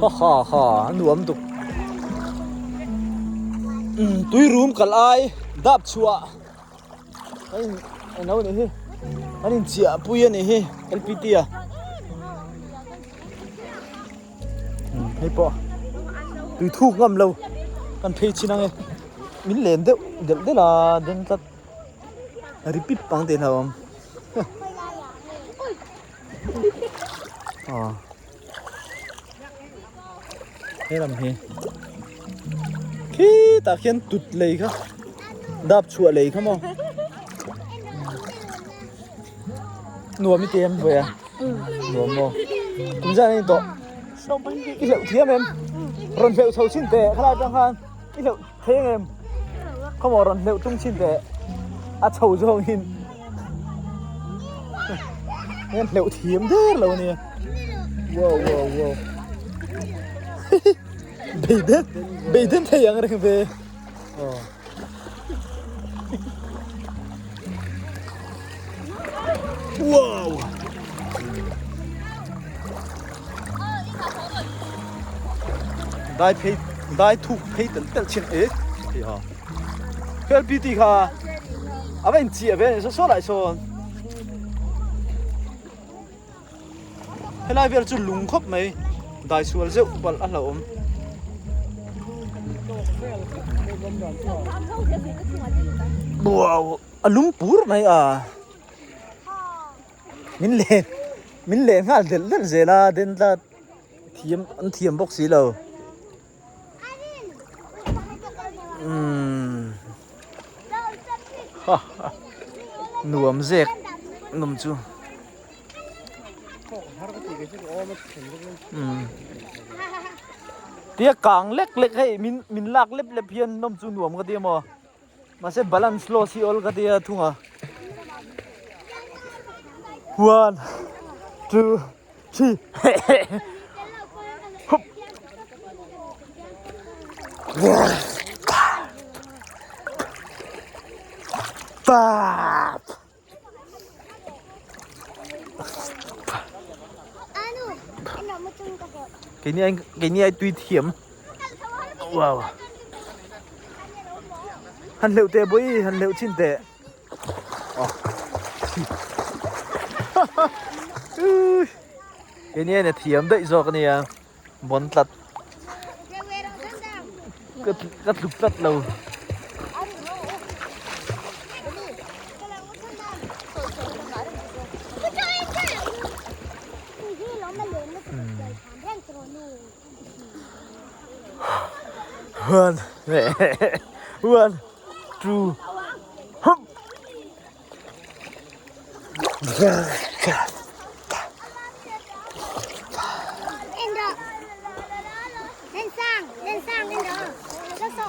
Ha ha ha a nuam duk umm tui rum kal ai dap chhuah an in eng lo nih hi an in chiah pui a nih hi L P T a umm hei pawh tui thuk ngam lo kan phei chin ang e min len deuh delh delh a den tlat ri pip ang tih a hlauhawm. Aw helam hi khitah khian tut lei kha dap chhuah lei kha maw nuam i ti em vawi a nuam maw kum zan a ni tawh i hleuh thiam em rawn hleuh chho chhin teh khalai atang khan i hleuh thei ang em khawmaw rawn hleuh tum chhin teh a chho zawngin Heng hleuh thiam der lo ania wow wow wow beiden beiden thei ang reng ve aw wow dai phei dai thuk phei tel tel chin e ha L P T kha a va inchiah ve a ni saw saw lai sawn helai vel chu lung khawp mai dai sual zeuh palh a hlauhawm. Wow a lung pur mai a min len min len nghal delh delh zel a den tlat thiam an thiam bawk si lo. Nuam zek nawm chu tia kang lek lek hei min min lak lep lep hian nawm chu nuam ka ti a maw mahse balance loss hi awl ka tia thung a one two three hup pap keini ai keini ai tui thiam wow han hleuh teh bawi han hleuh chin teh. Keini hian a thiam daih zawk a nia bawn tlat ka tluk tlat lo. One, one, two, hup. Lên sang, lên sang, lên đó. Lên sổ.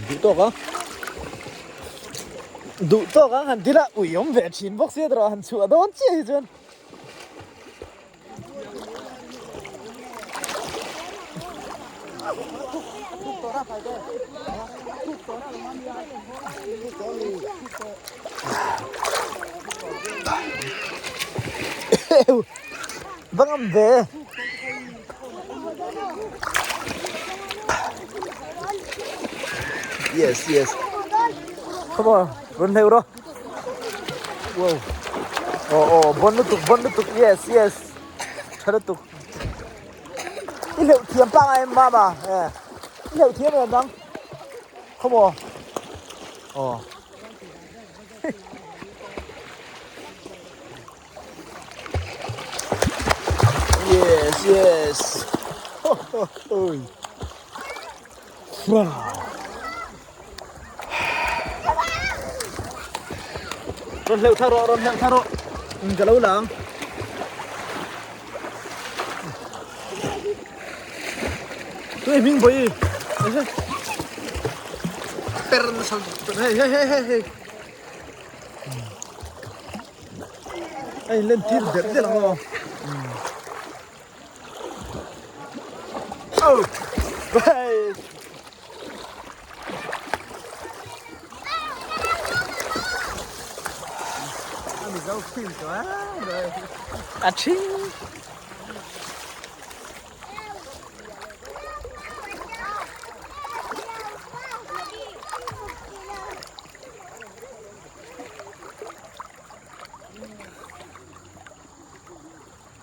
Duh tawk ang duh tawk ang han tila ui awm ve thin bawk sia erawh han chhuah dawn chiah hi chuan. Va ngam ve. Yes, yes. Come on, run hleuh rawh. Wow. Oh, oh, bon lutuk, bon lutuk. Yes, yes. Tha lutuk. I hleuh thiam pa ngai em mama? Eh. I hleuh thiam em nang? Come on. Oh. Yes, yes. Ho, ho, oi. Wow. Rawn hleuh thla rawh, rawn hleuh thla rawh. Um, ka lo la ang. Tui hming bawi. per nasa lutuk hei hei hei hei hei a in len tir der der ang aw oh hey a mizo film tawh a a thing.